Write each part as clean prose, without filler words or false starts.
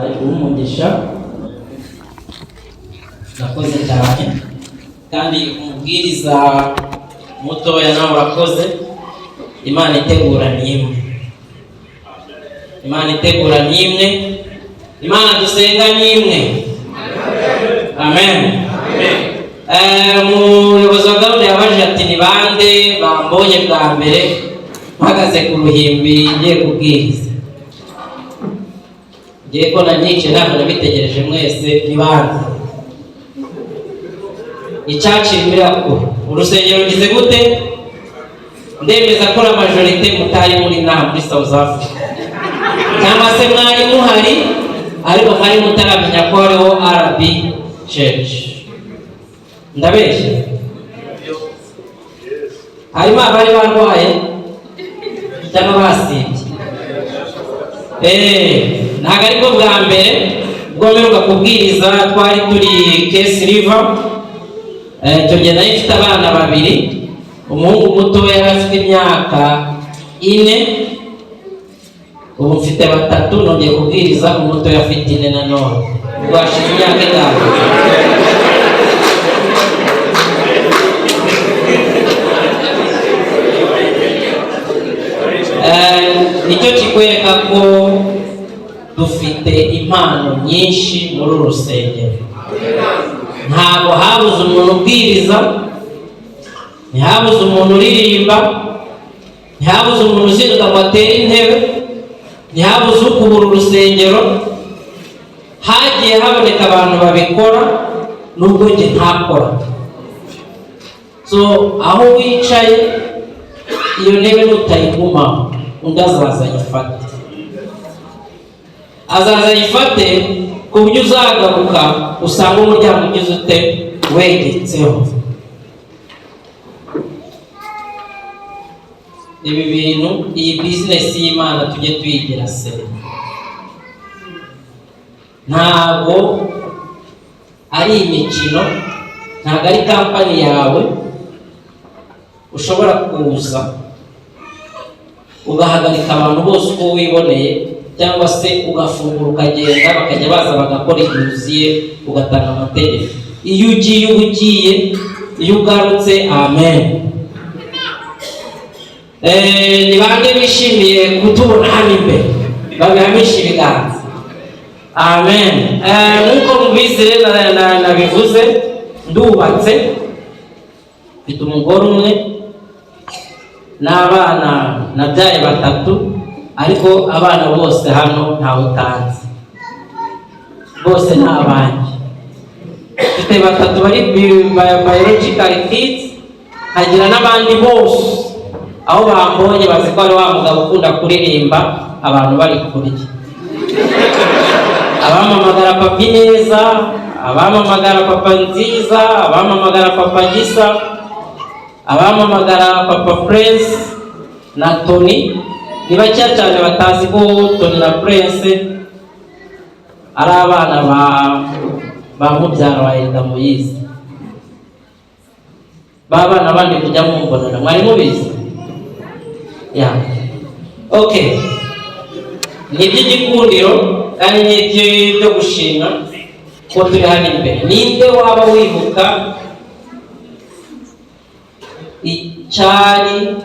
Umugisha, urakoze cyane. Kandi umubwiriza mutoya nawe urakoze. Imana itegura ni imwe, Imana itegura ni imwe, Imana dusenga ni imwe. Amen. Umuyobozi wa gahunda yabajije ati: "Ni bande bambonye bwa mbere mpagaze ku ruhimbi ngiye kubwiriza?" Ngiye ko nanyice, ntabwo nabitegereje. Mwese ni bande? Icaci irakura, urusengero rugize gute? Ndemeza ko la majorité mutari muri nama muri South Africa, cyangwa se mwari muhari ariko mwari mutaramenya ko hariho RB Church. Ndabeshya? Harimo abari barwaye cyangwa basibye. Ntabwo aribwo bwa mbere. Ubwo mperuka kubwiriza twari turi Kuils River. Icyo gihe nari mfite abana babiri. Umuhungu muto yari afite imyaka 4. Ubu mfite batatu, nongeye kubwiriza, umutoya afite 4 nanone. Ubwo hashize imyaka 5. Nicyo kikwereka ko dufite impano nyinshi muri uru rusengero. Ntabwo habuze umuntu ubwiriza, ntihabuze umuntu uririmba, ntihabuze umuntu uzinduka ngo atere intebe, ntihabuze ukubura urusengero. Hagiye haboneka abantu babikora nubwo njye ntakora. So aho wicaye, iyo ntebe nutayigumaho, undi azaza ayifate, azaza ayifate, ku buryo uzagaruka usanga umuryango ugize ute? Wegetseho. Ibi bintu, iyi bizinesi y'Imana, tujye tuyigira sérieux. Ntabwo ari imikino, ntabwo ari kampani yawe ushobora kuza ugahagarika abantu bose uko wiboneye, cyangwa se ugafungura ukagenda, bakajya baza bagakora igihe uziye, ugatanga amategeko. Iyo ugiye uba ugiye, iyo ugarutse, amen. Ni bande bishimiye kutubona hano imbere? Babihamisha ibiganza. Amen. Nk'uko mubizi rero, nabivuze, ndubatse, mfite umugore umwe n'abana nabyaye batatu. Ariko abana bose hano ntawe utanzi, bose ni abanjye. Mfite batatu bari biological kids, nkagira n'abandi bose aho bambonye bazi ko ari wa mugabo ukunda kuririmba abantu bari kurya. Abamamagara Papi Neza, abamamagara Papa Nziza, abamamagara Papa Gisa, abamamagara Papa Prince na Tony, ni bakeya cyane batazi ko Tony na Prince ari abana ba mubyara wa Elda Moyize. Ba bana bandi kujya mumbonana, mwari mubizi ya? Okay, ni iby'igikundiro kandi ni iby'ibyo gushima ko turi hano imbere. Ninde waba wibuka icyari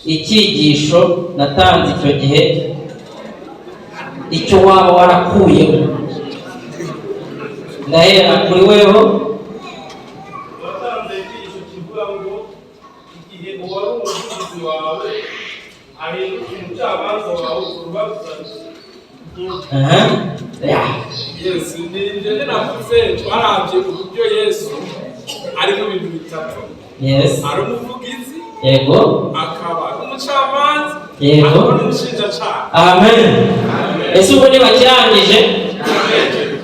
icyigisho natanze icyo gihe, icyo waba warakuyemo? Ndahera kuri weho. Watanze icyigisho kivuga ngo igihe uwari umuvugizi wawe ahindutse umucamanza wawe, urubaza. Aha ya. Yesu ni njye navuze, twarabye uburyo Yesu ari mu bintu bitatu: ari umuvugizi, akaba ari umucamanza, akaba n'umushinjacaha. Amen. Ese ubwo ntibakirangije?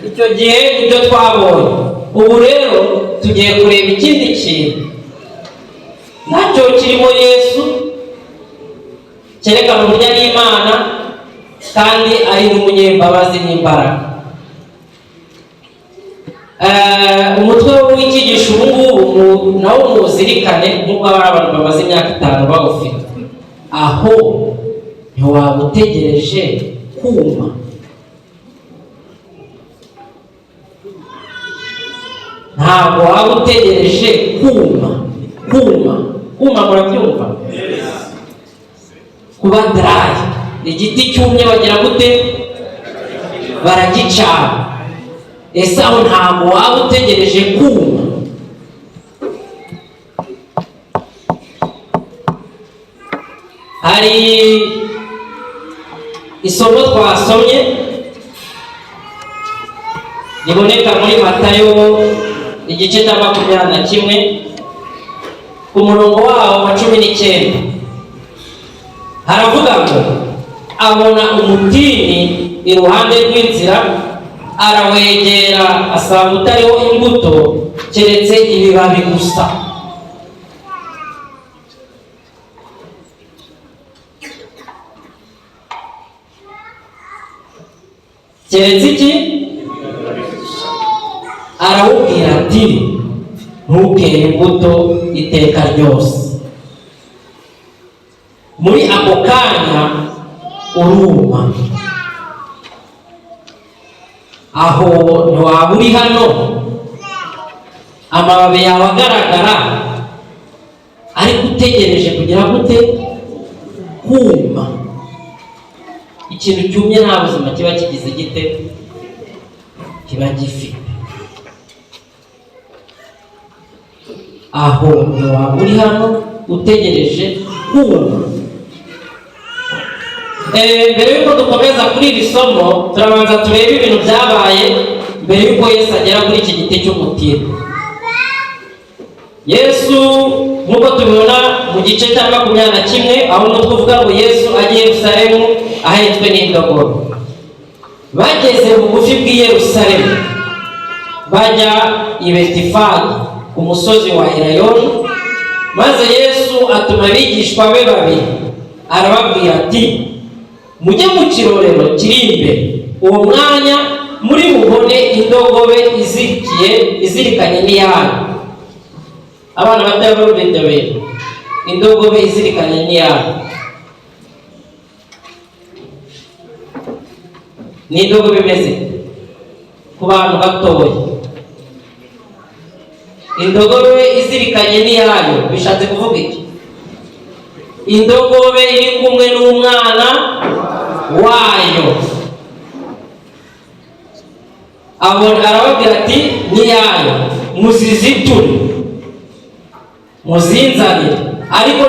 Icyo gihe nibyo twabonye. Ubu rero tugiye kureba ikindi kintu nacyo kirimo Yesu, cyerekana uburyo ari Imana kandi ari n'umunyembabazi n'imbaraga. Umutwe w'icyigisho ubu ngubu nawo muwuzirikane nk'uko hari abantu bamaze imyaka 5 bawufite. Aho ntiwaba utegereje kuma? Ntabwo waba utegereje kuma. Kuma, kuma, murabyumva? Kuba dry. Igiti cyumye bagira gute? Baragicana. Ese aho ntabwo waba utegereje kuma? Hari isomo twasomye riboneka muri Matayo igice cya 21 ku murongo wawo wa 19. Haravuga ngo abona umutini iruhande rw'inzira, arawegera asanga utariho imbuto keretse ibibabi gusa. Keretse iki? Arawubwira ati ntukere imbuto iteka ryose. Muri ako kanya uruma. Aho ntiwaba uri hano, amababi yawe agaragara, ariko utegereje kugira gute? Kuma. Ikintu cyumye nta buzima kiba kigize gite? Kiba gifite. Aho ntiwaba uri hano utegereje kuma. Mbere y'uko dukomeza kuri iri somo, turabanza turebe ibintu byabaye mbere y'uko Yesu agera kuri iki giti cy'umutini. Yesu nk'uko tubibona mu gice cya 21, aho umutwe uvuga ngo Yesu ajya i Yerusalemu ahetswe n'indogobe. Bageze bugufi bw'i Yerusalemu, bajya i Betifage ku musozi wa Elayono, maze Yesu atuma abigishwa be babiri, arababwira ati mujye mu kirorero kiri imbere, uwo mwanya muri bubone indogobe izirikiye izirikanye n'iyayo. Abana bato barumva ibyo bintu, indogobe izirikanye n'iyayo. Ni indogobe imeze ku bantu batoya. Indogobe izirikanye n'iyayo bishatse kuvuga iki? Indogobe iri kumwe n'umwana wayo. Arababwira ati n'iyayo muziziture, muzinzanire, ariko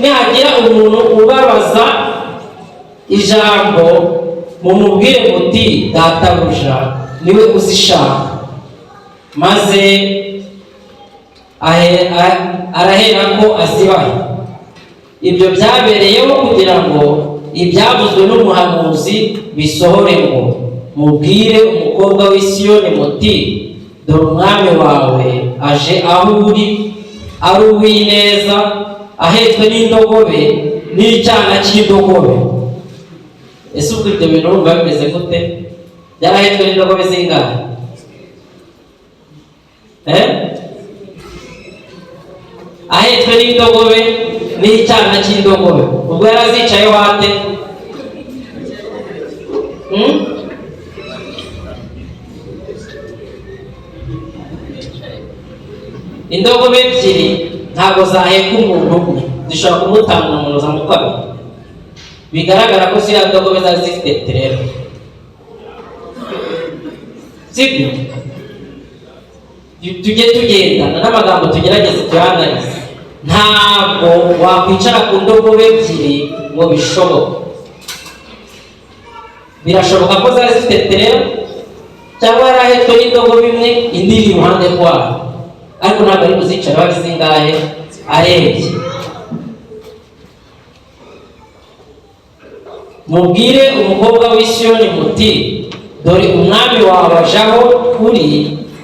nihagira umuntu ubabaza ijambo mumubwire muti databuja niwe uzishaka. Maze araherako azibahe. Ibyo byabereyeho kugira ngo ibyavuzwe n'umuhanuzi bisohore ngo mubwire umukobwa w'i Siyoni muti dore umwami wawe aje aho uri, ari uw'ineza, ahetswe n'indogobe n'icyana cy'indogobe. Ese ubwo ibyo bintu urumva bimeze gute? Byarahetswe n'indogobe zingahe? Ahetswe n'indogobe n'icyana cy'indogobe. Ubwo yari azicayeho ate? Indogobe ebyiri ntabwo zaheka umuntu umwe, zishobora kumutanga umuntu zamukabiri. Bigaragara ko ziriya ndogobe zari zifite terera, sibyo? Tujye tugendana n'amagambo, tugerageze tuyanarize. Ntabwo wakwicara ku ndogobe ebyiri ngo bishoboke. Birashoboka ko zari zifite terera, cyangwa yari ahetswe n'indogobe imwe indi iri iruhande rwayo, ariko ntabwo ari kuzicara bari zingahe arebye. Mubwire umukobwa w'i Siyoni muti dore umwami wawe aje aho uri,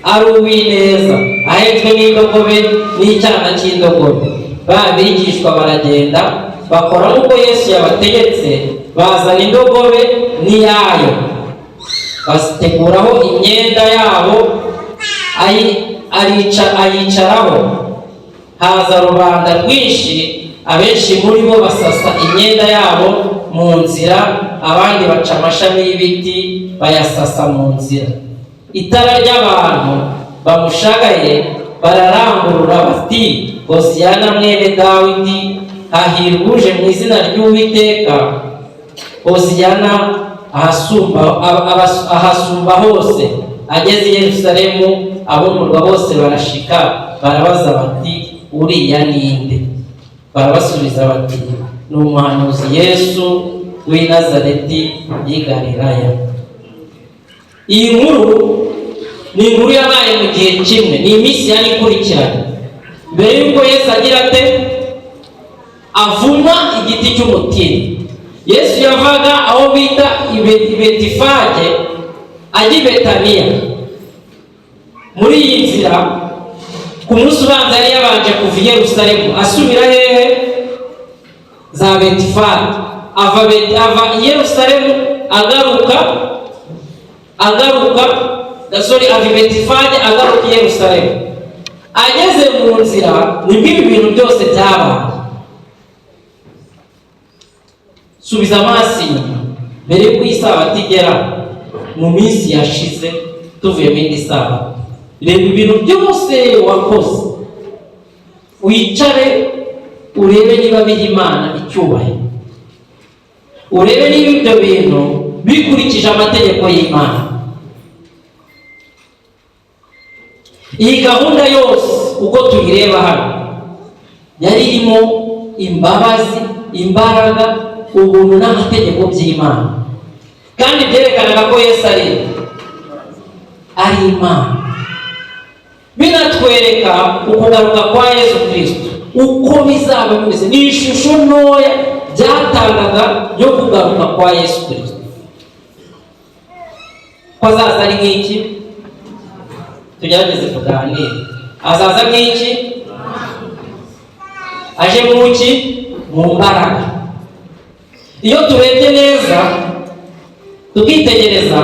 ari uw'ineza, ahetswe n'indogobe n'icyana cy'indogobe. Ba bigishwa baragenda bakora nk'uko Yesu yabategetse, bazana indogobe n'iyayo, baziteguraho imyenda yabo, ayicaraho. Haza rubanda rwinshi, abenshi muri bo basasa imyenda yabo mu nzira, abandi baca amashami y'ibiti bayasasa mu nzira. Itara ry'abantu Bamushagaye bararangurura bati: "Hosiyana mwene Dawidi, hahirwa uje mu izina ry'Uwiteka, Hosiyana ahasumba hose." Ageze i Yerusalemu, ab'umurwa bose barashika, barabaza bati: "Uriya ninde?" Barabasubiza bati: "Ni umuhanuzi Yesu w'i Nazareti y'i Galilaya." Iyi nkuru ni inkuru yabaye mu gihe kimwe, ni iminsi yari ikurikiranye mbere y'uko Yesu agira ate? Avuma igiti cy'umutini. Yesu yavaga aho bita i Betifage ajya i Betaniya. Muri iyi nzira, ku munsi ubanza yari yabanje kuva i Yerusalemu asubira hehe? Za Betifage. Ava i Yerusalemu agaruka, sorry, ava i Betifage agaruka i Yerusalemu. Ageze mu nzira nibwo ibi bintu byose byabaye. Subiza amaso inyuma mbere y'uko iyi sabato igera, mu minsi yashize tuvuye mu yindi sabato, reba ibintu byose wakoze, wicare urebe niba biha Imana icyubahiro, urebe niba ibyo bintu bikurikije amategeko y'Imana. Iyi gahunda yose uko tuyireba hano yari irimo imbabazi, imbaraga, ubuntu n'amategeko by'Imana, kandi byerekanaga ko Yesu ari Imana. Binatwereka ukugaruka kwa Yesu Kirisito uko bizaba bimeze. Ni ishusho ntoya byatangaga yo kugaruka kwa Yesu Kirisito, ko azaza ari nk'iki? Tugerageze tuganire. Azaza nk'iki? Aje mu ki? Mu mbaraga. Iyo turebye neza tukitegereza,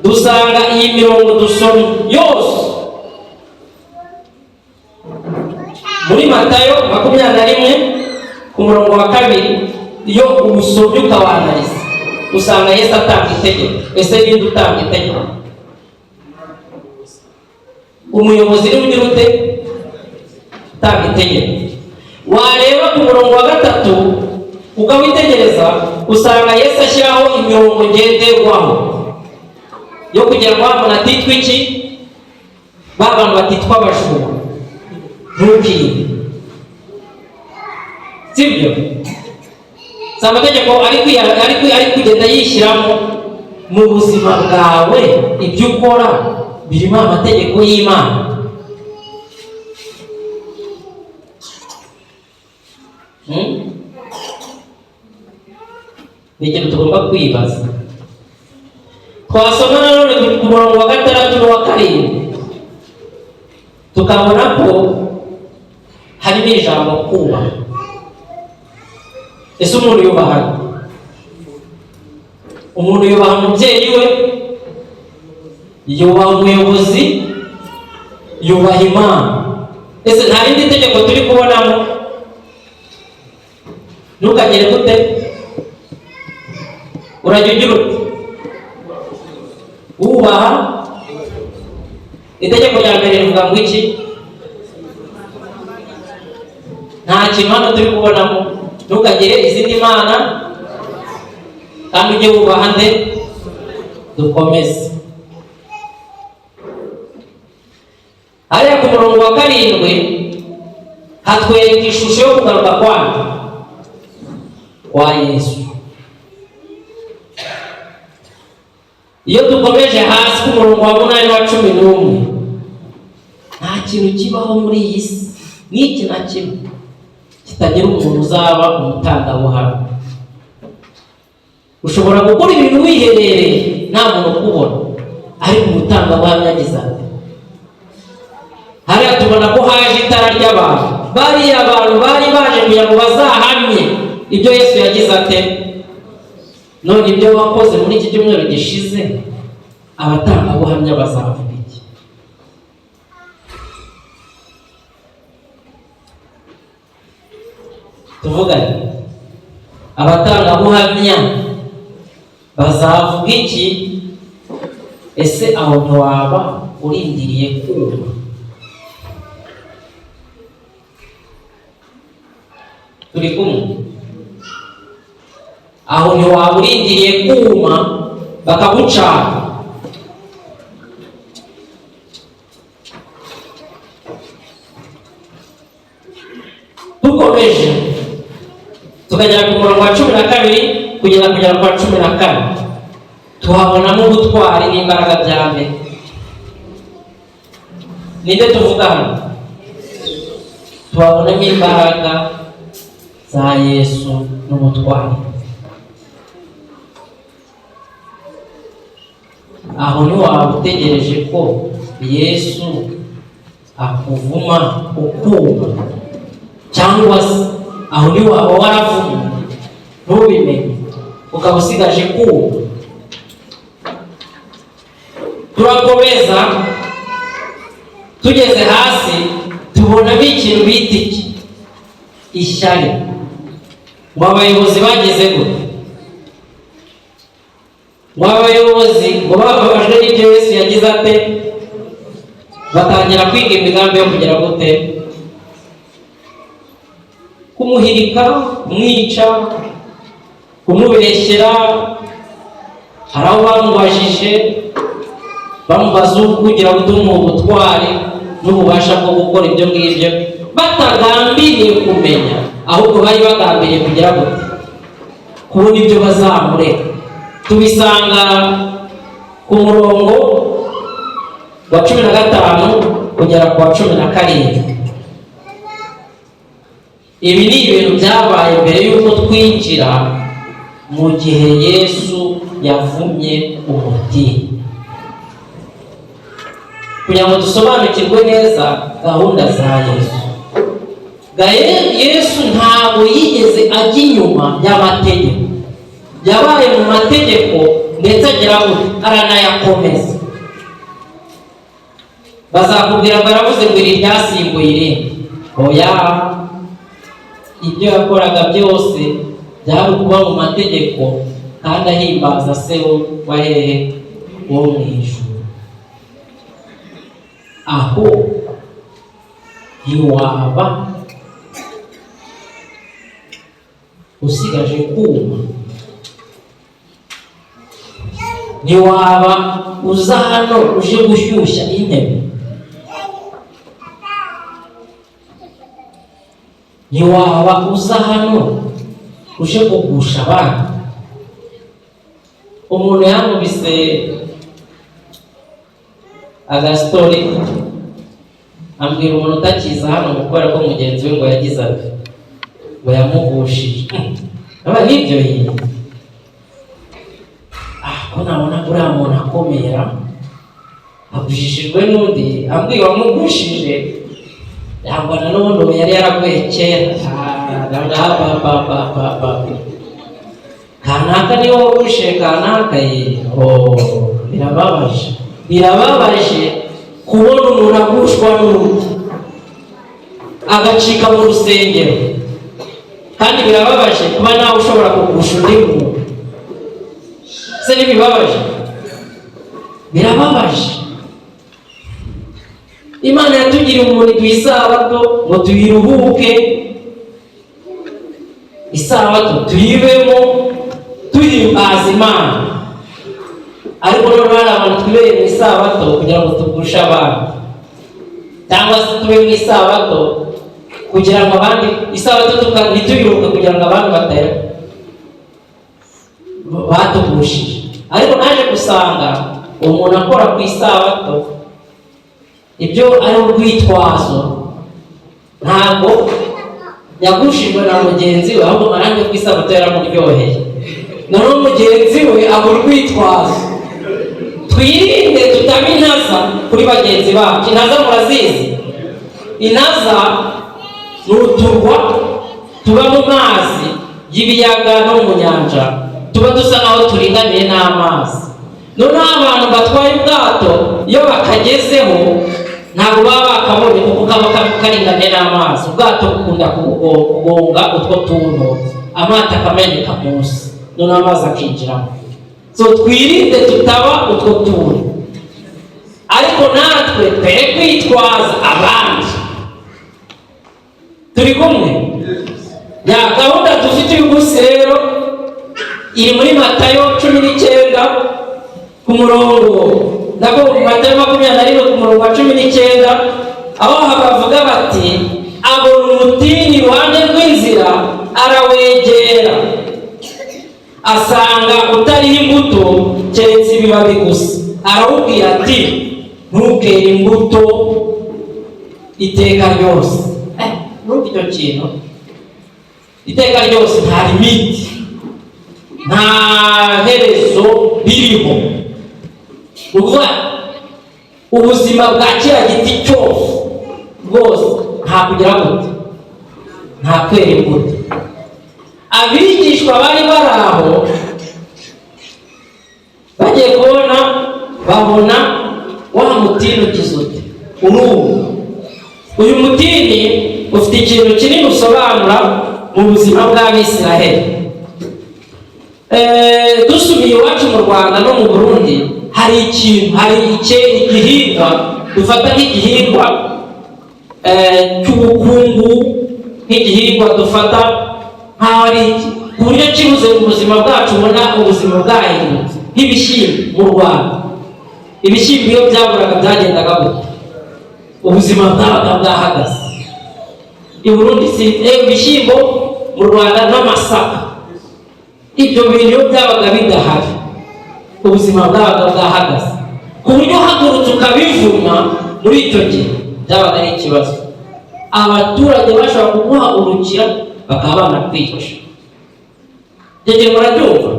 dusanga iyi mirongo dusomye yose muri Matayo 21 ku murongo wa 2, iyo uwusomye ukawanariza usanga Yesu atanga itegeko. Ese ninde utanga itegeko? Umuyobozi niwe ugira ute? Utanga itegeko. Wareba ku murongo wa 3 ukawitegereza, usanga Yesu ashyiraho imirongo ngenderwaho yo kugira ngo abantu batitwa iki? Ba bantu batitwa abajura, ntukibe, sibyo? Si amategeko ari kugenda yishyiramo mu buzima bwawe. Ibyo ukora birimo amategeko y'Imana. Ni ikintu tugomba kwibaza. Twasoma nanone ku murongo wa 6 n'uwa 7, tukabona ko harimo ijambo kubaha. Ese umuntu yubaha? Umuntu yubaha umubyeyi we, yubaha umuyobozi, yubaha Imana. Ese nta rindi tegeko turi kubonamo? Ntukagere gute? Urajya ugira ute? Wubaha. Itegeko rya mbere rivuga ngo iki? Nta kintu hano turi kubonamo. Ntukagire izindi mana kandi ujye wubaha nde? Dukomeze. Hariya ku murongo wa 7 hatwereka ishusho yo kugaruka kwa Yesu. Iyo dukomeje hasi ku murongo wa 8 wa 11, nta kintu kibaho muri iyi si n'iki na kimwe kitagira umuntu uzaba umutangabuhamya. Ushobora gukora ibintu wiherereye nta muntu ukubona, ariko umutangabuhamya agize ati. Hariya tubona ko haje itara ry'abantu. Bariya abantu bari baje kugira ngo bazahamye ibyo Yesu yagize ate. None ibyo wakoze muri iki cyumweru gishize, abatangabuhamya bazavuga iki? Tuvugane. Abatangabuhamya bazavuga iki? Ese aho ntiwaba urindiriye kuma? Turi kumwe? Aho ntiwaba urindiriye kuma bakagucana? Dukomeje tukagera ku murongo wa 12 kugera ku wa 14, tuhabonamo ubutwari n'imbaraga bya mbere. Ninde tuvuga hano? Tuhabonamo imbaraga za Yesu n'ubutwari. Aho ntiwaba utegereje ko Yesu akuvuma ukuma, cyangwa se aho ntiwaba waravumwe ntubimenye, ukaba usigaje kuma. Turakomeza tugeze hasi tubonamo ikintu bita iki? Ishyari. Ngo abayobozi bageze gute? Ngo abayobozi ngo bababajwe n'ibyo Yesu yagize ate? Batangira kwiga imigambi yo kugera gute? Kumuhirika, kumwica, kumubeshyera. Hari aho bamubajije, bamubaza kugira ngo tumuhe ubutwari n'ububasha bwo gukora ibyo ngibyo, batagambiriye kumenya, ahubwo bari bagambiriye kugira gute? Kubona ibyo bazamureka. Tubisanga ku murongo wa 15 kugera ku wa 17. Ibi ni ibintu byabaye mbere y'uko twinjira mu gihe Yesu yavumye umutini, kugira ngo dusobanukirwe neza gahunda za Yesu. Yesu ntabwo yigeze ajya inyuma y'amategeko, yabaye mu mategeko ndetse agira gute? Aranayakomeza. Bazakubwira ngo aravuze ngo iri ryasimbuye irindi. Oya, ibyo yakoraga byose byari ukuba mu mategeko kandi ahimbaza se wa hehe? Wo mu ijuru. Aho ntiwaba usigaje kuma, ntiwaba uza hano uje gushyushya intebe, ntiwaba uza hano uje kugusha abandi. Umuntu yamubise agasitori, ambwira umuntu utakiza hano gukora ko mugenzi we ngo yagize ati ngo yamugushije. Aba nibyo yinye. Ko nabona uriya muntu akomera agushishijwe n'undi, ambwiye wamugushije yambona n'ubundi yari yaraguye kera. Kanaka niwe wagushe kanaka ye. Birababaje, birababaje kubona umuntu agushwa n'undi agacika mu rusengero, kandi birababaje kuba nawe ushobora kugusha undi muntu. Se ntibibabaje? Birababaje. Imana yatugiriye umuntu iduha isabato ngo tuyiruhuke, isabato tuyibemo tuhimbaza Imana. Ariko noneho hari abantu twibereye mu isabato kugira ngo tugushe abandi, cyangwa se tube mu isabato kugira ngo abandi, isabato ntituyiruhuke kugira ngo abandi batera batugushije. Ariko naje gusanga umuntu akora ku isabato ibyo ari urwitwazo, ntabwo yagushijwe na mugenzi we, ahubwo amarangi ku isabato yaramuryoheye, noneho mugenzi we aba urwitwazo. Twirinde tutaba intaza kuri bagenzi bacu. Intaza murazizi? Intaza ni uturwa tuba mu mazi y'ibiyaga no mu nyanja, tuba dusa naho turinganiye n'amazi. Noneho abantu batwaye ubwato iyo bakagezeho ntabwo baba bakabonye, kuko kaba karinganiye n'amazi. Ubwato bukunda kugonga utwo tuntu, amato akameneka munsi, noneho amazi akinjiramo. So twirinde tutaba utwo tuntu, ariko natwe twere kwitwaza abandi. Turi kumwe? Ya gahunda dufite uyu munsi rero iri muri Matayo 19 ku murongo, nako Matayo 21 ku murongo wa 19, aho bavuga bati: abona umutini iruhande rw'inzira, arawegera, asanga utariho imbuto keretse ibibabi gusa, arawubwira ati: ntukere imbuto iteka ryose. Urumva icyo kintu, iteka ryose, nta limite, nta herezo ririho. Ni ukuvuga ubuzima bwa kiriya giti cyose bwose nta kugira gute, nta kwera imbuto. Abigishwa bari bari aho bagiye kubona, babona wa mutini ugize ute? Uruma. Uyu mutini ufite ikintu kinini usobanura mu buzima bw'Abisiraheli. Dusubiye iwacu mu Rwanda no mu Burundi, hari ikintu, hari igihingwa dufata nk'igihingwa cy'ubukungu, nk'igihingwa dufata nk'aho ari iki, ku buryo kibuze mu buzima bwacu ubona ubuzima bwahindutse, nk'ibishyimbo. Mu Rwanda ibishyimbo iyo byaburaga byagendaga gute? Ubuzima bwabaga bwahagaze. I Burundi si ibishyimbo, mu Rwanda n'amasaka. Ibyo bintu iyo byabaga bidahari ubuzima bwabaga bwahagaze, ku buryo uhagurutse ukabivuma muri icyo gihe byabaga ari ikibazo. Abaturage bashobora kuguhagurukira bakaba banakwica. Icyo gihe murabyumva.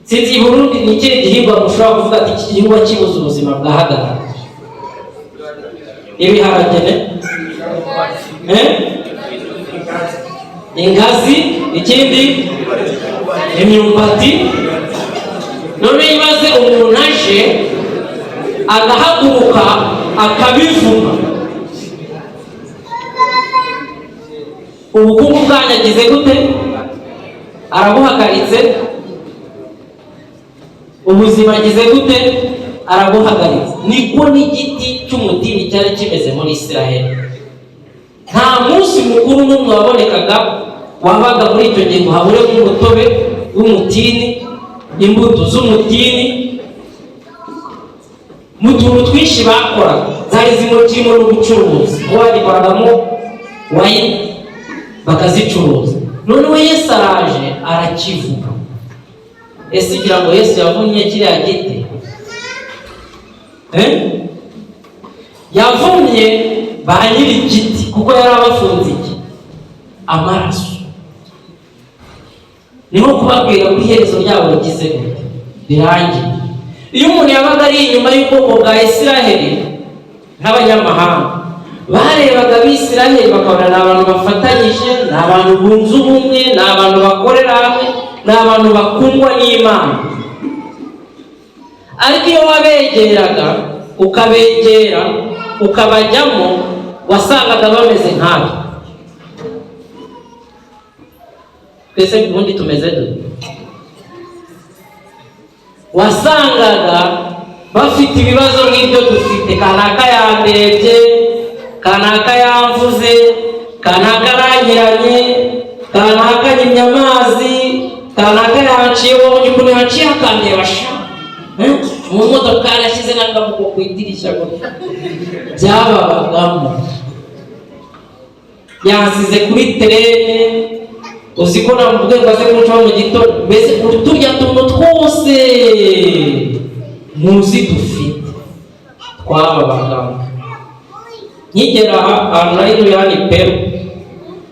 Sinzi, i Burundi ni ikihe gihingwa mushobora kuvuga ati iki gihingwa kibuze ubuzima bwahagarara? Ibiharage ne? Ingazi, ikindi imyumbati. None ibaze umuntu aje agahaguruka akabivuma, ubukungu bwanyagize gute? Arabuhagaritse. Ubuzima agize gute? Arabuhagaritse. Niko n'igiti cy'umutini cyari kimeze muri Isiraheli. Nta munsi mukuru n'umwe wabonekaga wabaga muri icyo gihe ngo haburemo umutobe w'umutini, imbuto z'umutini. Mu tuntu twinshi bakoraga zari zirimo kirimo n'ubucuruzi, kuko bagikoragamo wayini bakazicuruza. Noneho Yesu araje arakivuga. Ese ugira ngo Yesu yavunnye kiriya giti? Yavumye ba nyiri igiti kuko yari abafunze iki? Amaraso. Ni nko kubabwira ko iherezo ryabo rigize gute? Rirangiye. Iyo umuntu yabaga ari inyuma y'ubwoko bwa Isiraheli nk'abanyamahanga, barebaga Abisiraheli bakabona ni abantu bafatanyije, ni abantu bunze ubumwe, ni abantu bakorera hamwe, ni abantu bakundwa n'Imana. Ariko iyo wabegeraga, ukabegera, ukabajyamo, wasangaga bameze nkatwe twese. Ubundi tumeze dute? Wasangaga bafite ibibazo nk'ibyo dufite. Kanaka yandebye, kanaka yamvuze, kanaka arangiranye, kanaka anyimye amazi, kanaka yanciye. Wabonye ukuntu yanciye akandeba sha? Mu modoka yarashyize n'akaboko ku idirishya gutya. Byababagamo. Yansize kuri terene, uzi ko namubwiye ngo aze kuncaho mu gitondo. Mbese turya tuntu twose muzi dufite twababagamo. Nkigera aha ahantu nari ntuye hano i Peru,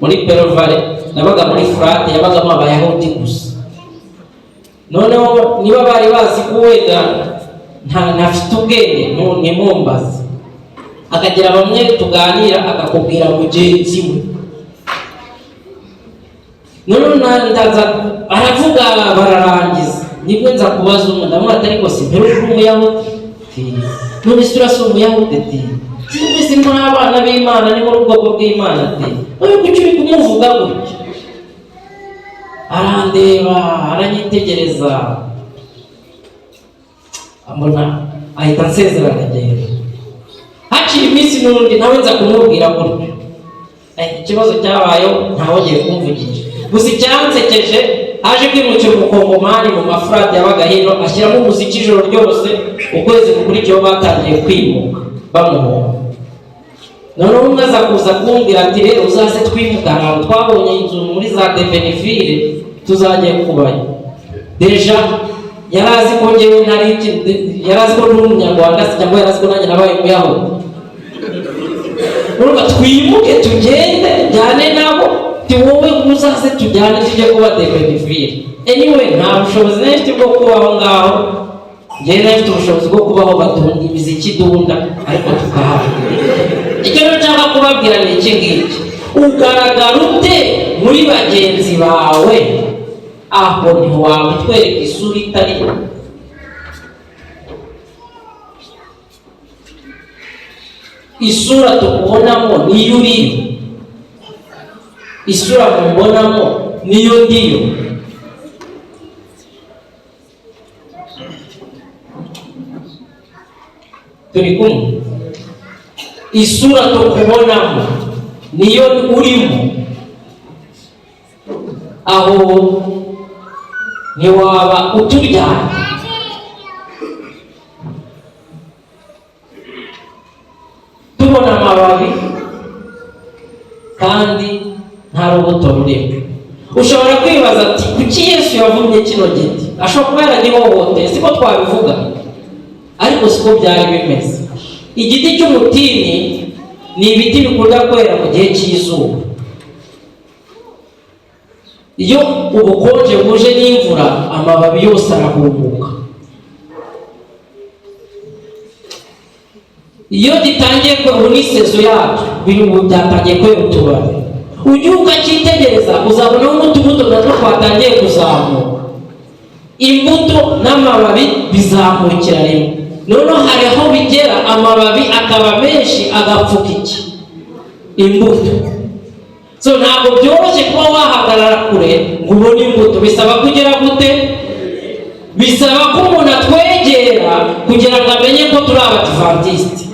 muri Peru Valley, nabaga muri flat yabagamo Abayahudi gusa. Noneho niba bari bazi ko wenda ntafite ubwenge, ntimumbaze, akagira bamwe tuganira akakubwira mugenzi we. Noneho ndaza, aravuga bararangiza, nibwo nza kubaza umwe, ndamubwira ariko si mperuka Umuyahudi? Ati, none se urasa Umuyahudi? Ati mwese muri abana b'Imana, ni muri ubwoko bw'Imana. Ati none kuki uri kumuvuga gutya? Arandeba, aranyitegereza, ambona, ahita ansezera aragenda. Haciye iminsi n'undi nawe nza kumubwira gutyo. Ikibazo cyabayeho, ntawongeye kumvugisha. Gusa icyansekeje, aje kwimukira umukongomani mu mafurate yabaga hino, ashyiramo umuziki ijoro ryose. Ukwezi gukurikiyeho batangiye kwimuka bamuhonga. Noneho umwe aza kuza kumbwira ati: "Rero uzaze twimuka, ahantu twabonye inzu muri za Devenivire, tuzajya kubayo." Déjà yari azi ko njyewe ntari yari azi ko ndi umunyarwanda se, cyangwa yari azi ko nanjye nabaye umuyahudi. Urumva, twimuke tugende njyane nabo, ti wowe uzaze tujyane tujye kuba Devenivire. Anyway, nta bushobozi nari mfite bwo kuba aho ngaho. Njyewe nari mfite ubushobozi bwo kubaho badunda imiziki idunda, ariko tukahaba. Icyo rero nshaka kubabwira ni iki ngiki: ugaragara ute muri bagenzi bawe? Aho ntiwaba utwereka isura itari yo? Isura tukubonamo niyo uriyo? Isura mubonamo niyo ndiyo? Turi kumwe? Isura tukubonamo niyo urimo? Aho ntiwaba uturyana? Tubona amababi kandi nta rubuto rurimo. Ushobora kwibaza ati: "Kuki Yesu yavumye kino giti?" Ashobora kuba yaragihohoteye, siko twabivuga, ariko siko byari bimeze. Igiti cy'umutini ni ibiti bikunda kwera mu gihe cy'izuba. Iyo ubukonje buje n'imvura, amababi yose arahumuka. Iyo gitangiye kwera, ubu ni saison yabyo, biri ubu byatangiye kwera utubabi. Ujye ukacyitegereza, uzabonaho n'utubuto natwo twatangiye kuzamuka. Imbuto n'amababi bizamukira rimwe. Noneho hari aho bigera amababi akaba menshi, agapfuka iki? Imbuto. So ntabwo byoroshye kuba wahagarara kure ngo ubone imbuto. Bisaba kugera gute? Bisaba ko umuntu atwegera kugira ngo amenye ko turi abadivantisiti.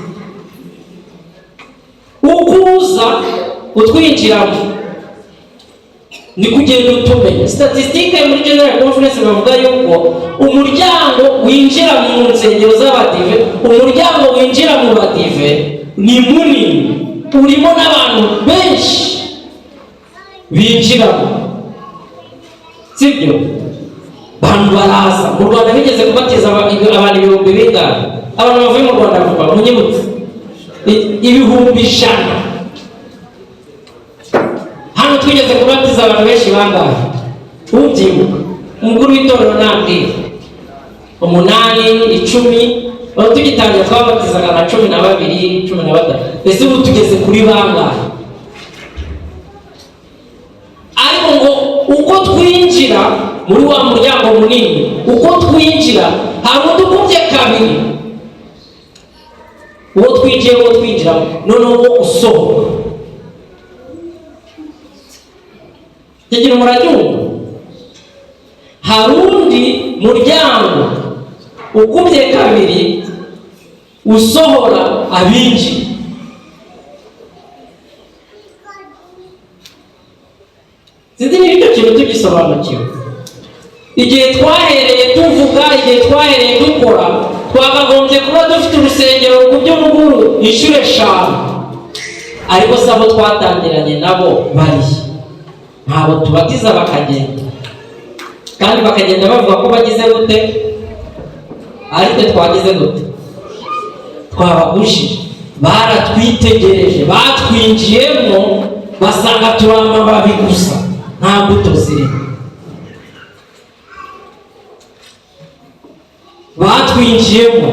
Uko uza utwinjiramo ni kugenda utumenya. Statistique muri General Conference bavuga yuko umuryango winjira mu nsengero z'abadive, umuryango winjira mu badive ni munini, urimo n'abantu benshi binjiramo, sibyo? Abantu baraza. Mu Rwanda bigeze kubatiza abantu ibihumbi bingahe? Abantu bavuye mu Rwanda vuba, munyibutse. 100,000. Hano twigeze kubatiza abantu benshi bangahe? Ubyibuka, umukuru w'itorero nambwira. 8, 10. Aho tugitangira twabatizaga nka 12, 13. Ese ubu tugeze kuri bangahe? Ariko ngo uko twinjira muri wa muryango munini, uko twinjira hari undi ukubye kabiri uwo twinjiye, uwo twinjiramo, noneho uwo usohoka. Icyo kintu muracyumva? Hari undi muryango ukubye kabiri usohora abinjiye. Sinzi niba icyo kintu tugisobanukiwe. Igihe twahereye tuvuga, igihe twahereye dukora, twakagombye kuba dufite urusengero ku by'umuguru inshuro 5. Ariko si abo twatangiranye nabo barihe? Ntabwo tubatiza bakagenda, kandi bakagenda bavuga ko bagize gute? Ariko twagize gute? Twabagushije. Baratwitegereje, batwinjiyemo, basanga turi amababi gusa, nta mbuto zirimo. Batwinjiyemo,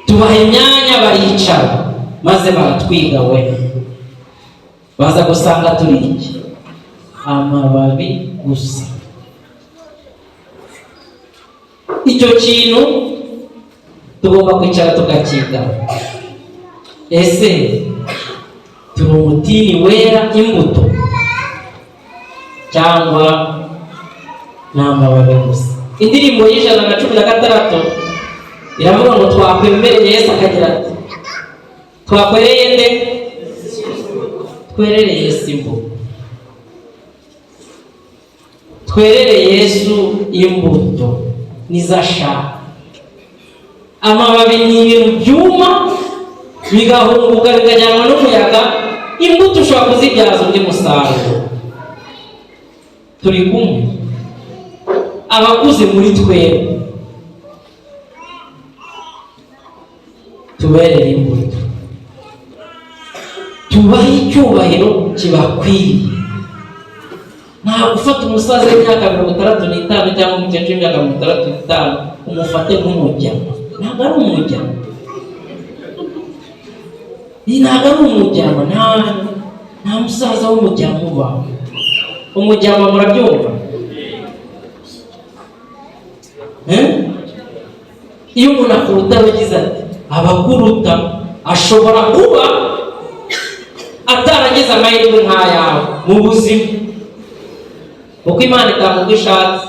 tubaha imyanya baricara, maze baratwiga we, baza gusanga turi iki? Amababi gusa. Icyo kintu tugomba kwicara tukakiga. Ese turi umutini wera imbuto cyangwa ni amababi gusa? Indirimbo y'116 iravuga ngo twakwemereye Yesu akagira ati Twakwereye nde? Twerere Yesu imbuto, twerere Yesu imbuto nizo ashaka. Amababi ni ibintu byuma bigahunguka bikajyanwa n'umuyaga, imbuto ushobora kuzibyaza undi musaruro. Turi kumwe? Abakuze muri twebwe tuberere imbuto, tubahe icyubahiro kibakwiye. Nta gufata umusaza w'imyaka 65 cyangwa umukecuru w'imyaka 65 umufate nk'umujyama. Ntabwo ari umujyama, ntabwo ari umujyama. Nta musaza w'umujyama ubaho. Umujyama murabyumva? Iyo umuntu akuruta abagize ati abakuruta ashobora kuba ataragize amahirwe nk'ayawe mu buzima, kuko Imana itanga uko ishatse.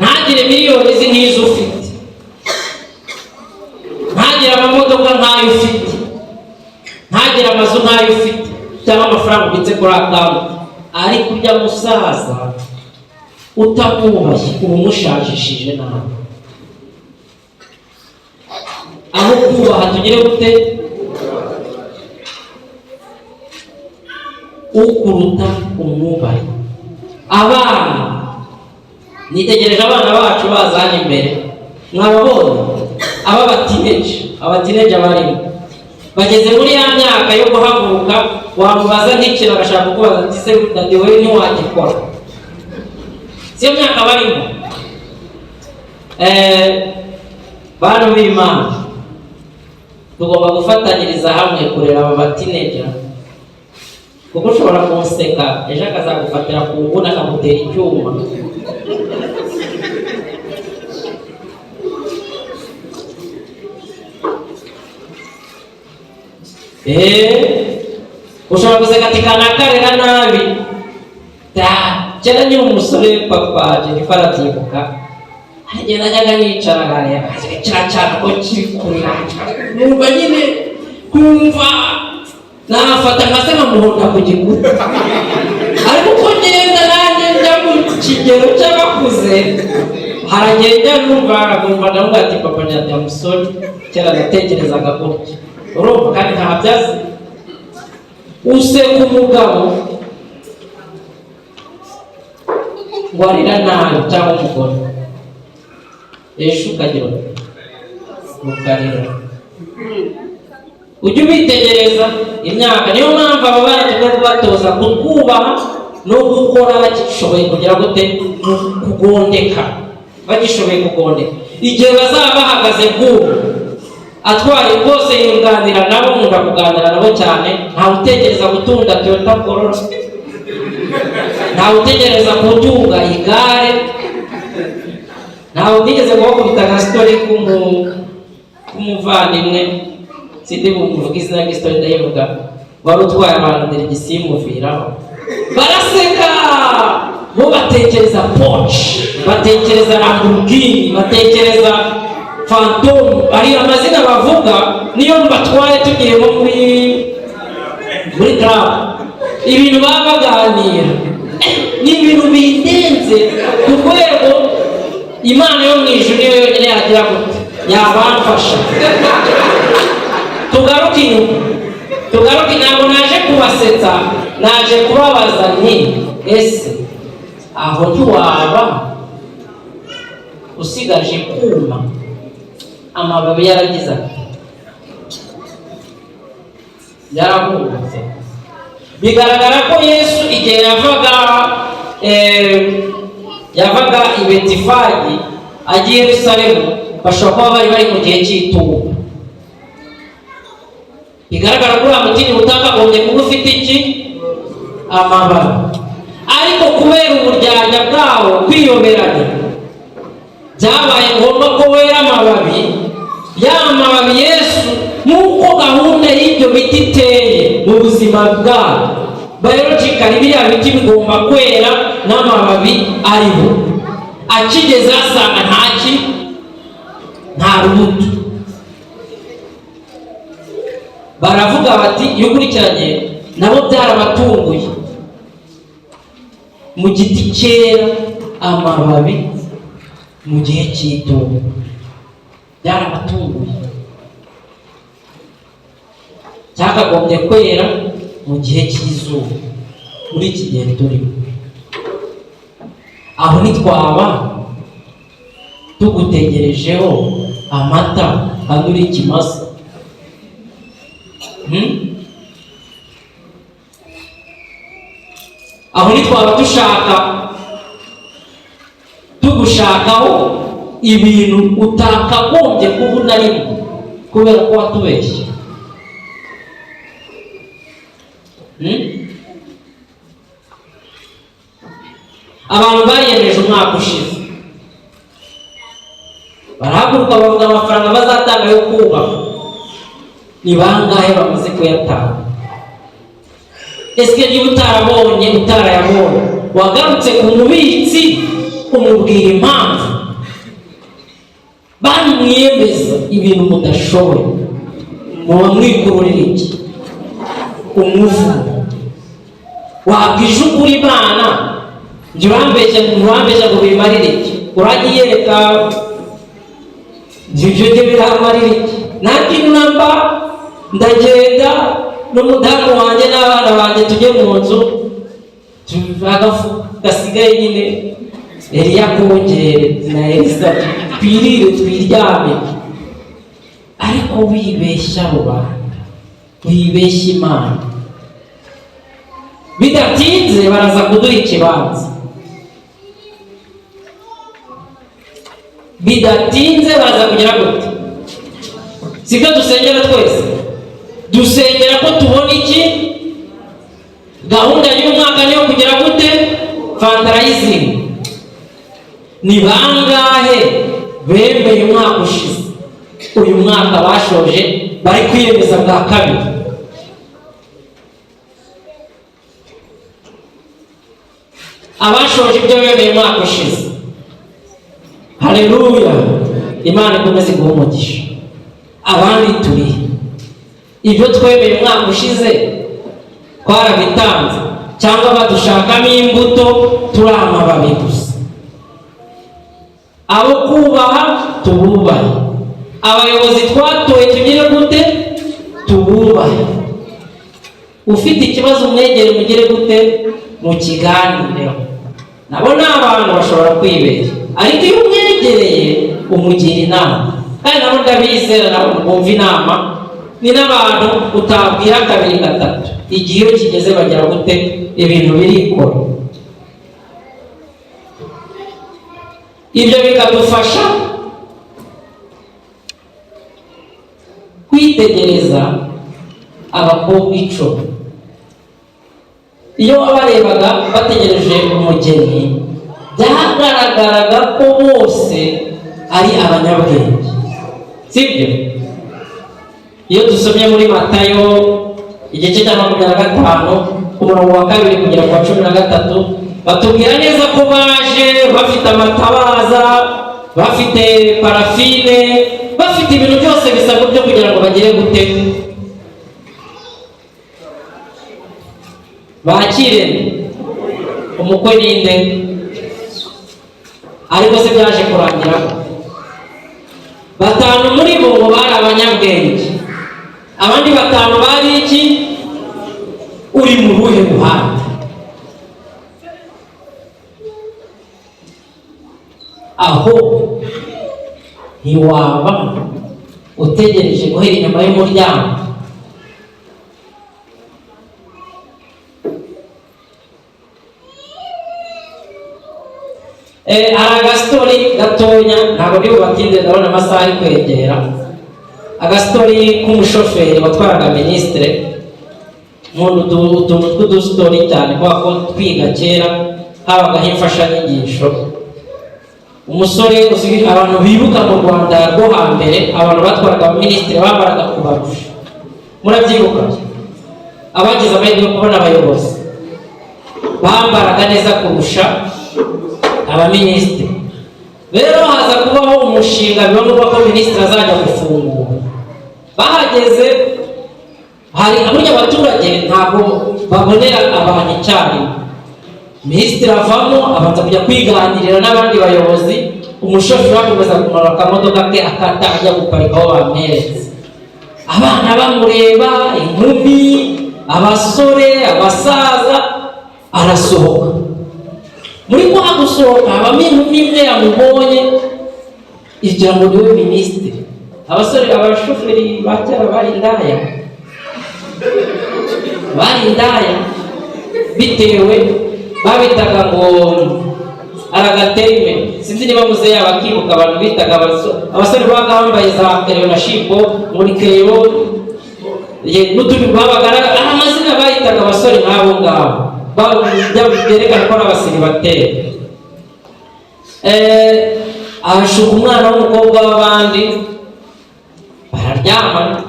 Ntagire miliyoni izi nk'izo ufite, ntagire amamodoka nk'ayo ufite, ntagire amazu nk'ayo ufite, cyangwa amafaranga ubitse kuri akawunti, ariko ujya musaza utamwubashye uba umushajishije nabi. Aho kubaha tugire gute? Ukuruta umwubahe. Abana, nitegereje abana bacu bazanye imbere, mwababonye aba batineje barimo bageze muri ya myaka yo guhaguruka, wamubaza nk'ikintu agashaka kukubaza ati se dadi wowe ntiwagikora. Siyo myaka barimo. Bantu b'Imana, tugomba gufatanyiriza hamwe kurera aba batineja, kuko ushobora kumuseka ejo akazagufatira ku nguni akamutera icyuma. Ushobora guseka ati kanakarera nabi. Kera nyiri umusore papa Jennifer arabyibuka, agenda ajyaga yicara nkareba kiriya cyane ko kiri kurira, numva nyine kumva nafata nka se nkamuhonda ku gikuta. Ariko uko ngenda nanjye njya mu kigero cy'abakuze, haragenda numva nkumva ndavuga ati papa njya musore kera natekerezaga gutya, urumva kandi ntabyazi. Useka umugabo ngo arira nabi cyangwa umugore, ejo ukagira ukarira. Ujye ubitegereza imyaka. Niyo mpamvu aba bana tugomba kubatoza kutwubaha no gukora bagishoboye kugira gute, kugondeka, bagishoboye kugondeka. Igihe bazaba bahagaze nk'ubu atwaye rwose yunganira nabo, nkunda kuganira nabo cyane. Ntawe utekereza gutunga Toyota Corolla, ntawe utekereza gutunga igare, ntawe utigeze kubakubita nka sitori k'umuvandimwe, sindi bumuvuge izina ry'isitori ndayivuga, wari utwaye abantu deregisiyo imuviraho, baraseka. Bo batekereza Porsche, batekereza Lamborghini, batekereza Phantom, ari amazina bavuga niyo mbatwaye tugiye nko muri club, ibintu baba baganira ni ibintu bindenze ku rwego Imana yo mu ijuru niyo yonyine yagira gute yabamfasha. Tugaruke inyuma, tugaruke. Ntabwo naje kubasetsa, naje kubabaza nti ese aho ntiwaba usigaje kuma amababi yaragize ati yarahungutse. Bigaragara ko Yesu igihe yavaga i Betifagi agiye i Yerusalemu, bashobora kuba bari bari mu gihe cy'itumba. Bigaragara ko uriya mutini utakagombye kuba ufite iki? Amababi. Ariko kubera uburyarya bwawo, kwiyoberanya, byabaye ngombwa ko wera amababi. Ya mababi Yesu, nk'uko gahunda y'ibyo biti iteye mu buzima bwabo biologically, biriya biti bigomba kwera n'amababi ariho. Akigeze asanga nta rubuto. Baravuga bati, iyo ukurikiranye nabo byarabatunguye, mu giti cyera amababi mu gihe cy'itumba, byarabatunguye. Cyakagombye kwera mu gihe cy'izuba, muri iki gihe turimo. Aho ntitwaba tugutegerejeho amata kandi uri ikimasa? Aho ntitwaba dushaka tugushakaho ibintu utakagombye kuba unarimo kubera ko watubeshye? Abantu bariyemeje umwaka ushize, barahaguruka bavuga amafaranga bazatanga yo kubaka. Ni bangahe bamaze kuyatanga? Ese niba utarabonye, utarayabonye, wagarutse ku mubitsi umubwira impamvu? Bantu mwiyemeza ibintu mudashoboye, muba mwikururira iki? Umuvumo. Wabwije ukuri Imana, njye urambeshya, urambeshya ngo bimarire iki? Uranyiyereka ibyo njye biramarira iki? Nta kintu namba, ndagenda n'umudamu wanjye n'abana banjye tujye mu nzu, agafu gasigaye nyine Eliya kongere na Elisa, twirire twiryame. Ariko wibeshya rubanda, wibeshya Imana, bidatinze baraza kuduha ikibanza, bidatinze baraza kugera gute? Sibyo dusengera twese? Dusengera ko tubona iki? Gahunda y'umwaka niyo kugera gute? Fundraising. Ni bangahe bemeye umwaka ushize, uyu mwaka bashoje bari kwiyemeza bwa kabiri? Abashoje ibyo bemeye umwaka ushize, haleluya, Imana ikomeze guha umugisha. Abandi turi ibyo twemeye umwaka ushize twarabitanze, cyangwa badushakamo imbuto turi amababi gusa. Abo kubaha tububahe, abayobozi twatoye tugire gute? Tububahe. Ufite ikibazo umwegere mugire gute? Mukiganireho. Nabo ni abantu bashobora kwibeshya, ariko iyo umwegereye umugira inama, kandi nabo ndabizera, nabo bumva inama. Ni n'abantu utabwira kabiri gatatu, igihe iyo kigeze bagira gute? Ibintu birikora. Ibyo bikadufasha kwitegereza abakobwa 10. Iyo wabarebaga bategereje umugeni, byagaragaraga ko bose ari abanyabwenge, sibyo? Iyo dusomye muri Matayo igice cya 25 ku murongo wa 2 kugera ku wa 13, batubwira neza ko baje bafite amatabaza, bafite parafine, bafite ibintu byose bisabwa byo kugira ngo bagere gute? Bakire umukwe ninde? Ariko se byaje kurangira 5 muri bo ngo bari abanyabwenge, abandi 5 bari iki? Uri mu ruhe ruhande? Aho ntiwaba utegereje guhera inyuma y'umuryango? Hari agasitori gatonya, ntabwo ndi bubatinde, ndabona amasaha ari kwegera. Agasitori k'umushoferi watwaraga minisitire, nkunda utuntu tw'udusitori cyane kubera ko twiga kera habagaho imfashanyigisho. Umusore uzwi abantu bibuka mu Rwanda rwo hambere, abantu batwaraga minisitiri bambaraga kubarusha, murabyibuka? Abagize amahirwe yo kubona abayobozi bambaraga neza kurusha abaminisitiri. Rero haza kubaho umushinga biba ngombwa ko minisitiri azajya gufungura. Bahageze Hari burya abaturage ntabwo babonera abantu icyarimwe. Minisitiri avamo, abanza kujya kwiganirira n'abandi bayobozi. Umushoferi akomeza kumanura akamodoka ke, akata ajya guparika aho bamweretse. Abana bamureba, inkumi, abasore, abasaza. Arasohoka. Muri kwa gusohoka habamo inkumi imwe yamubonye, igira ngo niwe minisitiri. Abasore, abashoferi ba kera bari indaya, bari indaya, bitewe babitaga ngo aragaterime. Sinzi niba muze yaba akibuka abantu bitaga abasore babaga bambaye za kereyo na shipo muri kereyo n'utundi babaga ari amazina bayitaga abasore nk'abo ngabo, byerekana ko ari abasiribateri. Ahashuka umwana w'umukobwa w'abandi, bararyamana.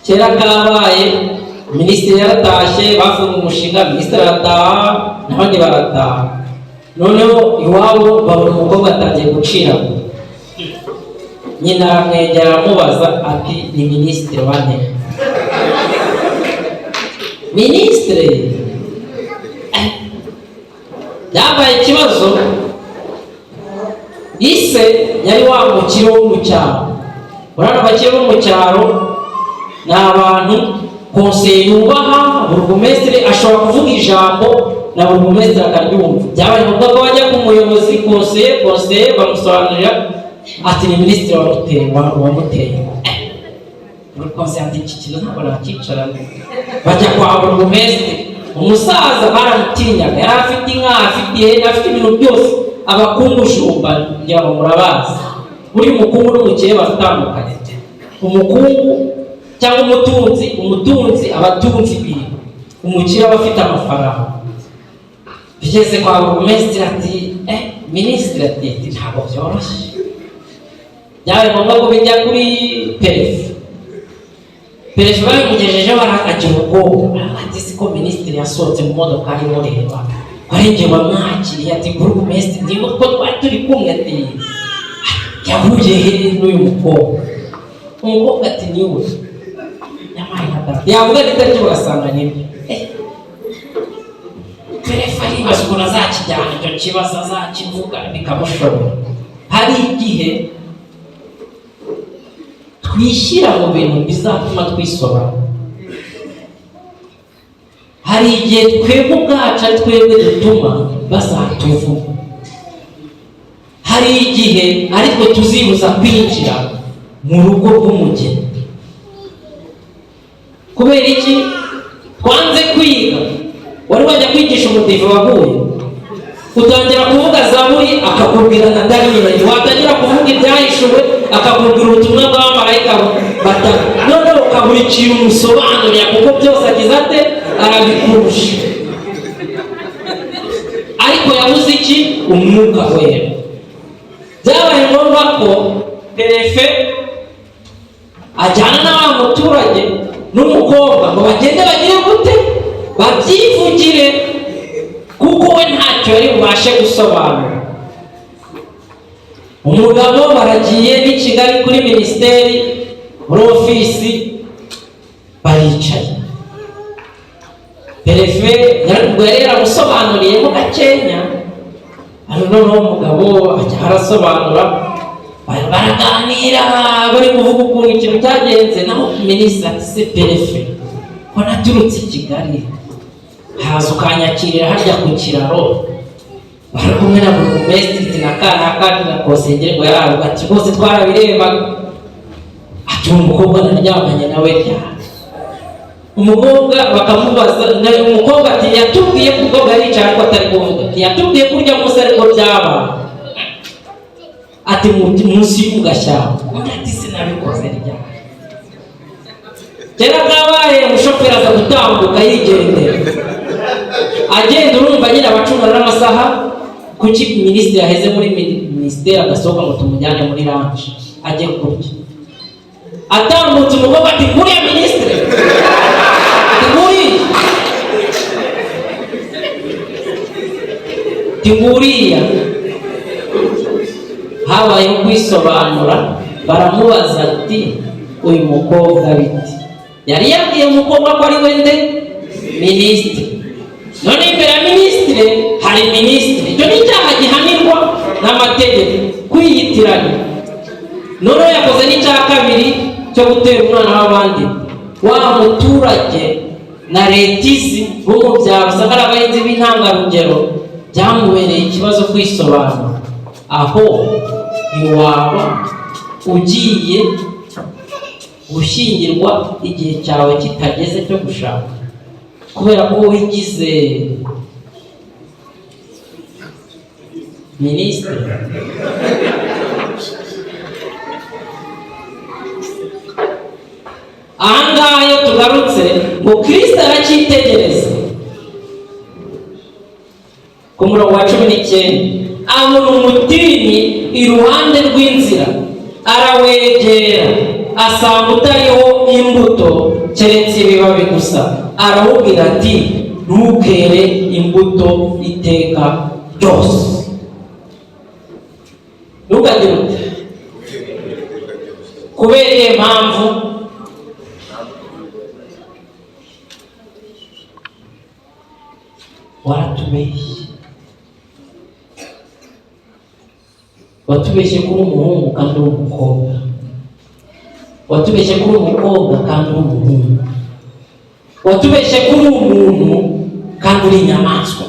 Kera kabaye, minisitiri yaratashye, bafunga umushinga, minisitiri arataha n'abandi barataha. Noneho iwabo babona umukobwa atangiye gucira. Nyina aramwegera, aramubaza ati: "Ni minisitiri wane?" Minisitiri byabaye ikibazo. Ise yari wa mukire wo mu cyaro. Urabona abakire bo mu cyaro ni abantu konseye yubaha, burugumesitiri ashobora kuvuga ijambo na burugumesitiri akaryumva. Byabaye ngombwa ko bajya ku muyobozi konseye, bamusobanurira ati: "Ni minisitiri wamuteye." Buri konseye ati: "Iki kintu ntabwo nakicarana." Bajya kwa burugumesitiri. Umusaza baramutinyaga, yari afite inka, afite ihene, afite ibintu byose. Abakungu shumba, ngira ngo murabazi. Buri mukungu n'umukire baratandukanye. Umukungu cyangwa umutunzi, umutunzi aba atunze ibintu, umukire aba afite amafaranga. Bigeze kwa burugumesitiri ati: "Minisitiri," ati "ntabwo byoroshye." Byabaye ngombwa ko bijya kuri perefe. Perefe babimugejejeho agira ubwoba, ati: "Siko minisitiri yasohotse mu modoka arimo reba ko ari njye wamwakiriye?" Ati: "Burugumesitiri, niba ko twari turi kumwe," ati: "yahuye he n'uyu mukobwa?" Umukobwa ati: "Niwe yabaye nka data." Yavuga n'itariki bagasanga nibyo. Perefe aribaza ukuntu azakijyana icyo kibazo, azakivuga bikamushobora. Hari igihe twishyira mu bintu bizatuma twisobanura. Hari igihe twebwe ubwacu ari twebwe dutuma bazatuvuga. Hari igihe ariko tuzibuza kwinjira mu rugo rw'umugeni. Kubera iki? Twanze kwiga. Wari wajya kwigisha umudive waguye, utangira kuvuga Zaburi akakubwira na Daniyeli, watangira kuvuga ibyahishuwe akakubwira ubutumwa bw'abamarayika batatu, noneho ukabura ikintu umusobanurira, kuko byose agize ate? Arabikurusha. Ariko yabuze iki? Umwuka Wera. Byabaye ngombwa ko perefe ajyana na wa muturage n'umukobwa ngo bagende bagire gute? Babyivugire, kuko we ntacyo yari bubashe gusobanura. Umugabo baragiye n'i Kigali kuri minisiteri, muri ofisi baricaye. Perefe ubwo yari yaramusobanuriyemo gakenya, ariko noneho umugabo ajya arasobanura, baraganira, bari kuvuga ukuntu ikintu cyagenze. Naho minisitiri ati: "Se perefe, ko naturutse i Kigali, haza ukanyakirira harya ku kiraro, bari kumwe na burugumesitiri na kanaka na konsengere," ngo yaravuga ati: "Rwose twarabirebaga." Ati: "Uwo mukobwa naryamanye nawe ryari?" Umukobwa bakamubaza, umukobwa ati: "Yatubwiye ko," umukobwa yaricaye ariko atari kuvuga, ati: "Yatubwiye ko urya munsi ariko byabaye," ati: "Munsi y'ugashyamba." Undi ati: "Sinabikoze ryari?" Kera kabaye, umushoferi aza gutambuka yigendera, agenda. Urumva nyine abacungana n'amasaha, kuki minisitiri yaheze muri minisiteri agasohoka ngo tumujyane muri lunch ajye kurya? Atambutse, umukobwa ati: "Nguriya minisitiri," ati: "Nguriya," ati: "Nguriya." Habayeho kwisobanura, baramubaza ati: "Uyu mukobwa biti?" Yari yabwiye umukobwa ko ari we nde? Minisitiri. None imbere ya minisitiri hari minisitiri. Icyo ni icyaha gihanirwa n'amategeko, kwiyitiranya. Noneho yakoze n'icya kabiri cyo gutera umwana w'abandi. Wa muturage na leta izi bo mu byaro usanga ari abahinzi b'intangarugero, byamubereye ikibazo kwisobanura. Aho ntiwaba ugiye gushyingirwa igihe cyawe kitageze cyo gushaka, kubera ko wigize minisitiri. Ahangaha iyo tugarutse ngo Kristo aracyitegereza ku murongo wa 19, abona umutini iruhande rw'inzira, arawegera, asanga utariho imbuto keretse ibibabi gusa, arawubwira ati ntukere imbuto iteka ryose. Ntukagire ute. Kubera iyo mpamvu waratubeshye, watubeshye ko uri umuhungu kandi uri umukobwa, watubeshye ko uri umukobwa kandi uri umuhungu, watubeshye ko uri umuntu kandi uri inyamaswa,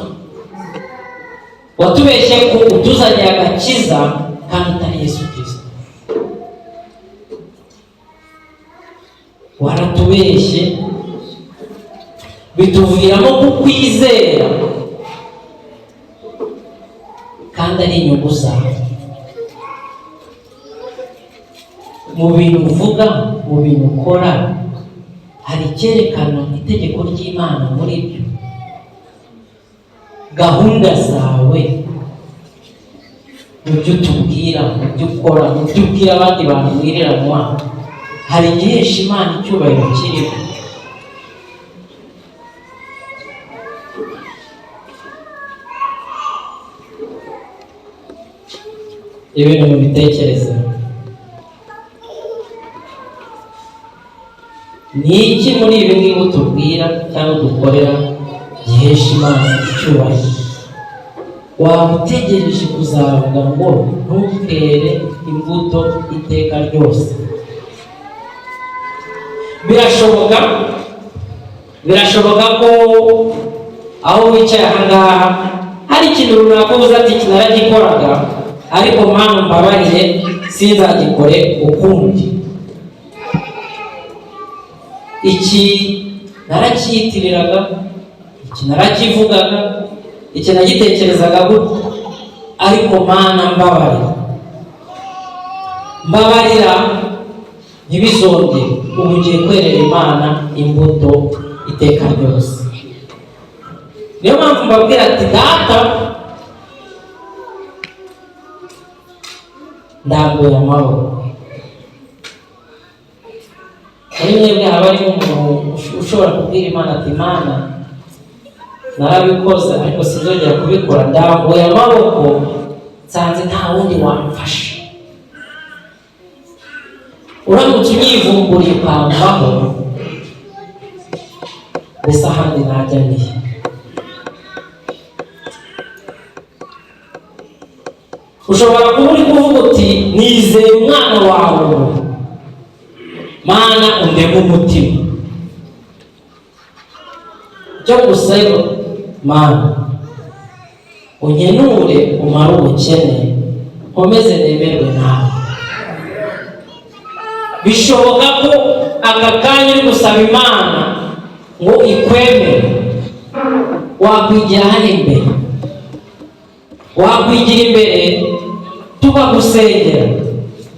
watubeshye ko utuzaniye agakiza kandi utari Yesu Kristo. Waratubeshye bituviramo kukwizera kandi ari inyungu zawe. Mu bintu uvuga, mu bintu ukora, hari icyerekana itegeko ry'Imana muri byo. Gahunda zawe, mu byo utubwira, mu byo ukora, mu byo ubwira abandi bantu mwiriranywa, hari igihesha Imana icyubahiro kirimo. Ibintu mubitekereze. Ni iki muri ibi ngibi utubwira cyangwa dukorera gihesha Imana icyubahiro? Waba utegereje kuzavuga ngo ntukere imbuto iteka ryose? Birashoboka, birashoboka ko aho wicaye aha ngaha hari ikintu runaka uvuze ati iki naragikoraga, ariko mpamvu mbabarire sinzagikore ukundi. Iki naracyitiriraga, iki narakivugaga, iki nagitekerezaga gutya, ariko Mana mbabarira, mbabarira ntibizongere. Ubu ngiye kwerera Imana imbuto iteka ryose. Niyo mpamvu mbabwira ati data ndambuye amaboko. Muri mwebwe haba harimo umuntu ushobora kubwira Imana ati Mana narabikoze ariko sinzongera kubikora, ndambuye amaboko, nsanze nta wundi wamfasha. Uramutse unyivumburiye ukamvaho, mbese ahandi najya nihe? Ushobora kuba uri kuvuga uti nizeye umwana wawe, Mana undeme umutima. Icyo gusaba Mana unkenure umare ubukene, nkomeze nemerwe nawe. Bishoboka ko aka kanya uri gusaba Imana ngo ikwemere, wakwigira hano imbere, wakwigira imbere tukagusengera,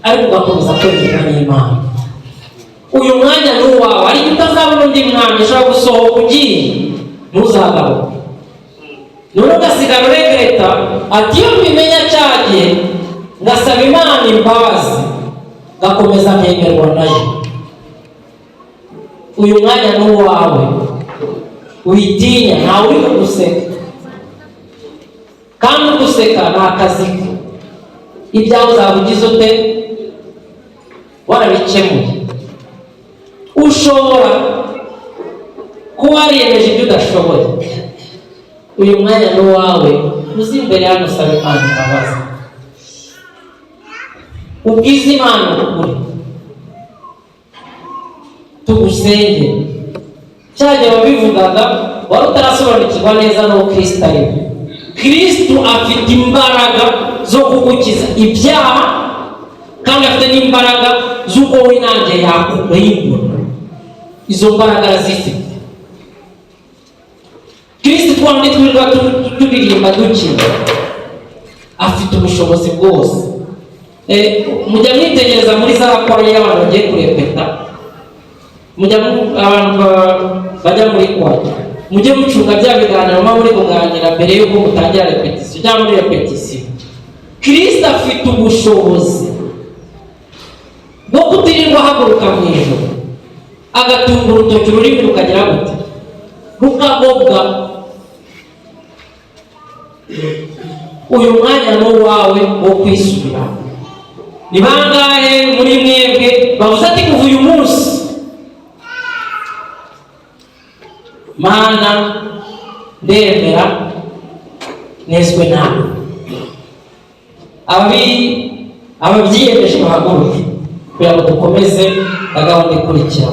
ariko ugakomeza kwemerwa n'Imana. Uyu mwanya ni uwawe, ariko utazabona undi mwanya. Ushobora gusohoka ugiye ntuzagaruke, none ugasigara uregreta ati iyo mbimenya cyagiye ngasaba Imana imbabazi ngakomeza nkemerwa nayo. Uyu mwanya ni uwawe, witinya, ntawe uri kuguseka, kandi uguseka ni akazi ke. Ibyawe uzaba ugize ute? Warabikemuye. Ushobora wariyemeje ibyo udashoboye, uyu mwanya ni uwawe. Uzi imbere hano usaba Imana imbabazi, ubwize Imana ukuri, tugusenge. Cyagihe wabivugaga wari utarasobanukirwa neza n'uwo Kristo ari we. Kristo afite imbaraga zo kugukiza ibyaha, kandi afite n'imbaraga z'uko we nanjye yakurimbura. Izo mbaraga arazifite. Kristo twamwe twirirwa turirimba dukina, afite ubushobozi bwose. Mujya mwitegereza muri za kwaya y'abantu bagiye kurepeta, mujya abantu bajya muri kwaya, mujye mucunga bya biganiro muba muri kuganira mbere y'uko mutangira repetisiyo cyangwa muri repetisiyo. Kristo afite ubushobozi bwo kutirirwa ahaguruka mu ijoro, agatunga urutoki, ururimi rukagira gute? Rukagobwa. Uyu mwanya ni uwawe wo kwisubira. Ni bangahe muri mwebwe bavuze ati kuva uyu munsi Mana ndemera nezwe nawe? Ababyiyemeje bahaguruke kugira ngo dukomeze na gahunda ikurikira.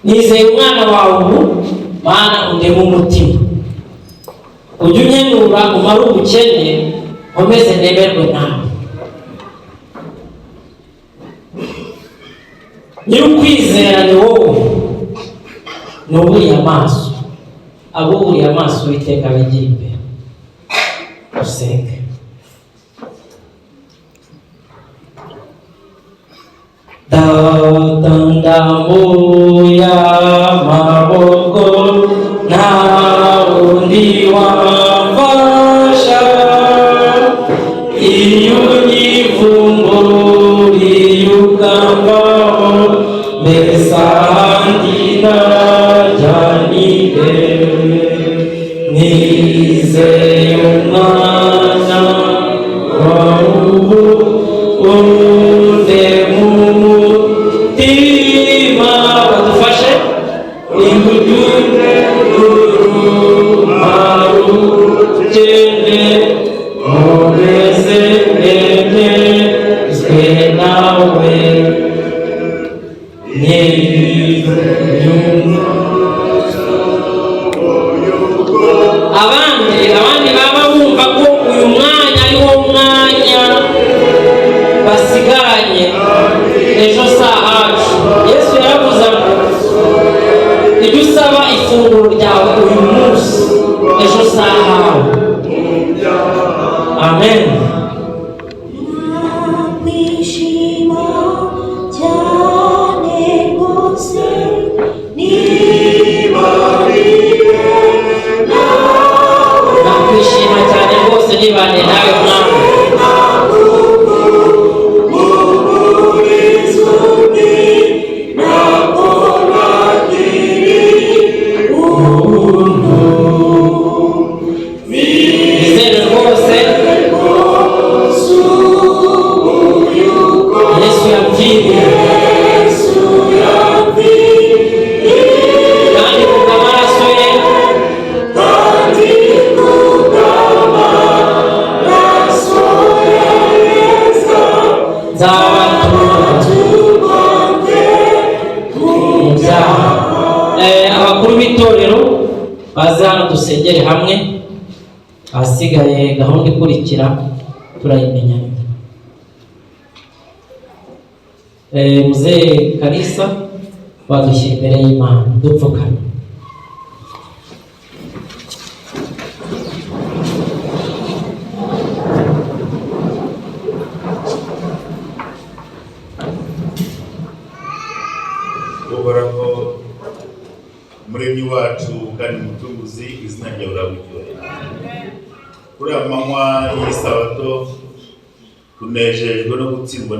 Nizeye umwana wawe ubu, Mana undeme umutima, ujye unkenura umare ubukene, nkomeze nemerwe nawe. Nyir'ukwizera ni wowe, nuburiye amaso, abuburiye amaso Uwiteka bigira imbere. Usenge. Data ndambuye amaboko, nta wundi wamfasha, iyo unyivumburiye ukamvaho, mbese ahandi najya ni he? Nizeye umwana wawe ubu, unde mu mutima, badufashe ingujune urumarukene, mubeze nemezwe nawe. Abandi baba bumva ko uyu mwanya ari wo mwanya basigaranye, ejo saa hacu. Yesu yaravuze ngo ibyo usaba ifunguro ryawe uyu munsi, ejo saa hawe. Amen. Nakwishima cyane rwose nibaniye nawe, Nakwishima cyane rwose nibaniye nawe Mwami. Nizere rwose Yesu yapfiriye, kandi kubw'amaraso ye nzabatura mu byaha. Abakuru b'itorero baze hano dusengere hamwe, ahasigaye gahunda ikurikira turayimenya. Muzehe Kalisa badushyira imbere y'Imana dupfukame. Uhoraho Muremyi wacu kandi Mucunguzi, izina ryawe riraryohera. Kuri aya manywa y'isabato tunejejwe no gutsindwa.